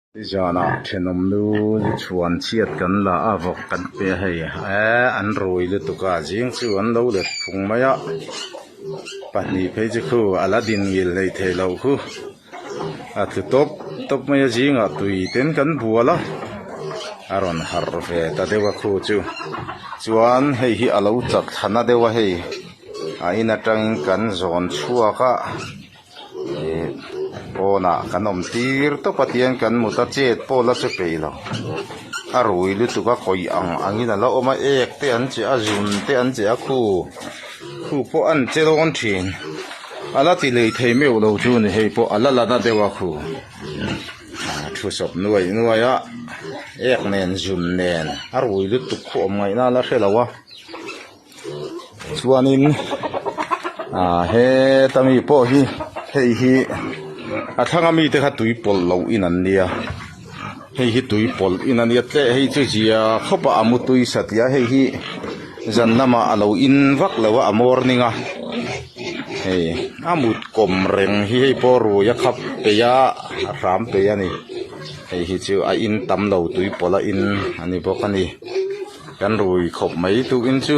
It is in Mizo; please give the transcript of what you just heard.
Nizanah thenawm nu zu chhuan chhiat kan la a vawk kan pe a hei eee an rui lutuk a zing chu an lo let phung mai a pahnih phei chu khu a la din ngil hleih theih loh khu a tlu tawp tawp mai a zingah tui ten kan bual a a rawn harh ve ta deuh a khu chu chuan hei hi a lo chat thla na deuh a hei a in atangin kan zawn chhuak a. Ih pawnah kan awm tir tawp a tiang kan mut a chet pawh la che peih lo a rui lutuk a kawih ang angin a la awm a ek te an che a zun te an che a khu khu pawh an che dawn thin a la ti lei thei meuh lo chu ni hei pawh a la la na deuh a khu a thu sawp nuai nuai a ek nen zun nen a rui lutuk khu awm ngaihna a la hre lo a. Chuanin ah heta mi pawh hi hei hi a thlanga mite kha tui pawlh loh in an nia hei hi tui pawlh in a nia tleh hei chu zia khawp a a mu tui satliah a hei hi zan lamah a lo in vak lo a a morning a hei a mut kawm reng hi hei pawh rui a khap peih a a hram peih a ni hei hi chu a in tam lo tui pawlh a in a ni bawk a ni. Kan rui khawp mai tukin chu.